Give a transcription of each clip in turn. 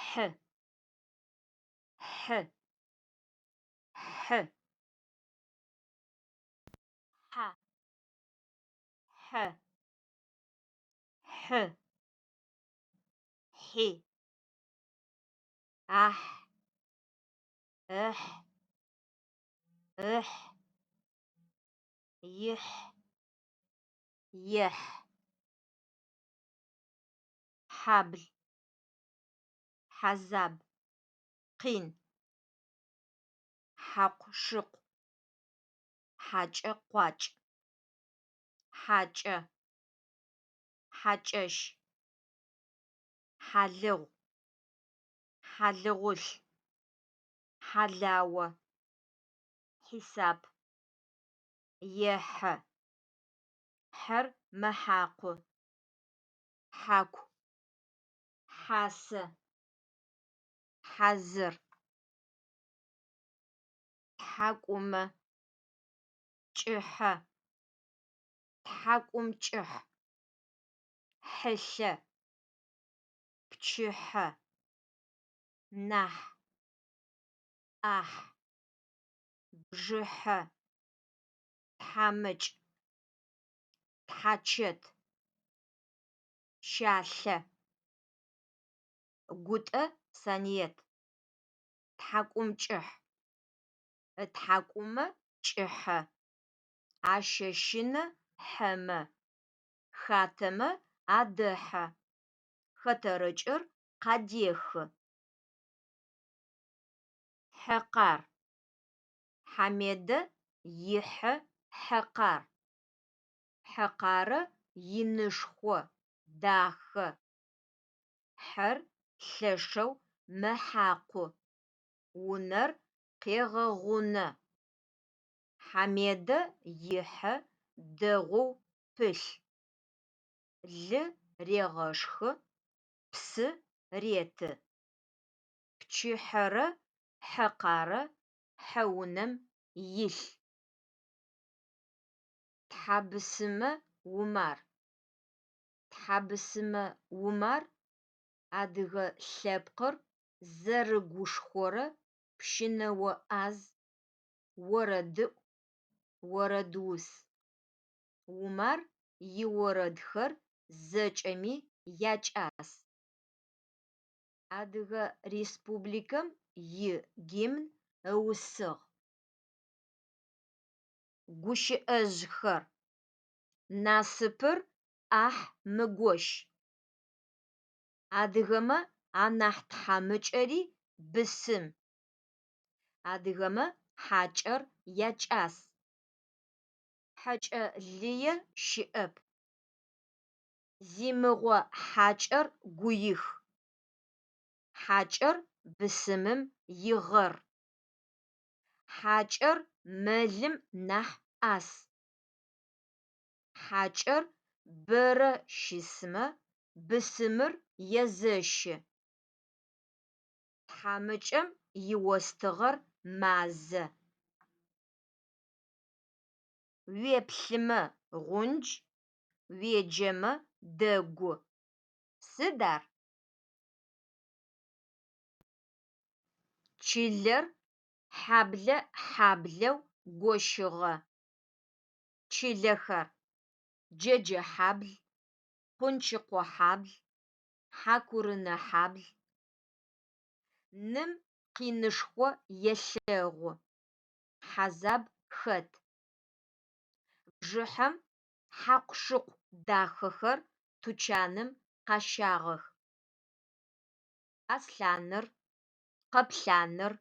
Хьы, хьы, хьы. Хьэ, хьэ, хьы, хьи, ахь, ыхь, ыхь, ихь, ехь. Хьабл, хьазаб, къин. Хьакъу-шыкъу, хьакӏэ-къуакӏ, хьакӏэ, хьакӏэщ, хьалыгъу, хьалыгъулъ, хьалао, хьисап, ехьэ, хьэр мэхьакъу, хьаку, хьасэ, хьазыр, тхьакӏумэ, кӏыхьэ, тхьакӏумкӏыхь, хьылъэ, пчыхьэ, нахь, ӏахь, бжыхьэ, тхьамыкӏ, тхьачэт, щалъэ. Гутӏэ Саныет. Тхьакӏумкӏыхь, ытхьакӏумэ кӏыхьэ, ащэщынэ хьэмэ, хатэмэ адэхьэ, хэтэрыкӏыр къадехы. Хьэкъар. Хьамедэ ихьэ хьэкъар. Хьэкъарэ инышхо, дахэ. Хьэр лъэшэу мэхьакъу, унэр къегъэгъунэ. Хьамедэ ихьэ дэгъоу пылъ: лы регъэшхы, псы реты. Пчыхьэрэ Хьэкъарэ хьэунэм илъ. Тхьабысымэ Умар. Тхьабысымэ Умар адыгэ лъэпкъыр зэрыгушхорэ пщынэо ӏаз, орэдыӏу, орэдус. Умар иорэдхэр зэкӏэми якӏас. Адыгэ Республикэм и Гимн ыусыгъ. Гущыӏэжъхэр: Насыпыр ӏахь мыгощ. Адыгэмэ анахь тхьамыкӏэри бысым. Адыгэмэ хьакӏэр якӏас. Хьэкӏэ лые щыӏэп. Зимыгъо хьакӏэр гуих. Хьакӏэр бысымым игъэр. Хьакӏэр мэлым нахь ӏас. Хьакӏэр бэрэ щысмэ бысымыр езэщы. Тхьамыкӏэм иостыгъэр мазэ. Уеплъымэ - гъундж, уеджэмэ - дэгу. Сыд ар? Чылэр хьаблэ-хьаблэу гощыгъэ. Чылэхэр: Джэджэхьабл, Къунчыкъохьабл, Хьакурынэхьабл. Ным къинышхо елъэгъу, хьазаб хэт. Бжыхьэм хьакъу-шыкъу дахэхэр тучаным къащагъэх. Аслъаныр, къэплъаныр,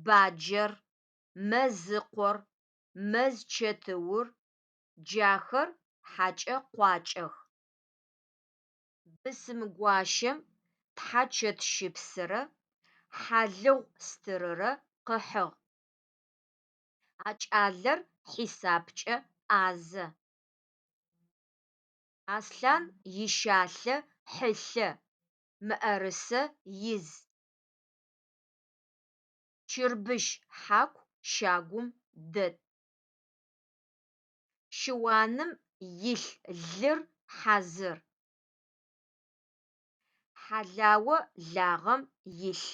баджэр, мэзыкъор, мэз чэтыур – джахэр хьакӏэ-къуакӏэх. Бысымгуащэм тхьачэтщыпсырэ хьалыгъу стыррэ къыхьыгъ. А кӏалэр хьисапкӏэ ӏазэ. Аслъан ищалъэ хьылъэ, мыӏэрысэ из. Чырбыщ хьаку щагум дэт. Щыуаным илъ лыр хьазыр. Хьалао лагъэм илъ.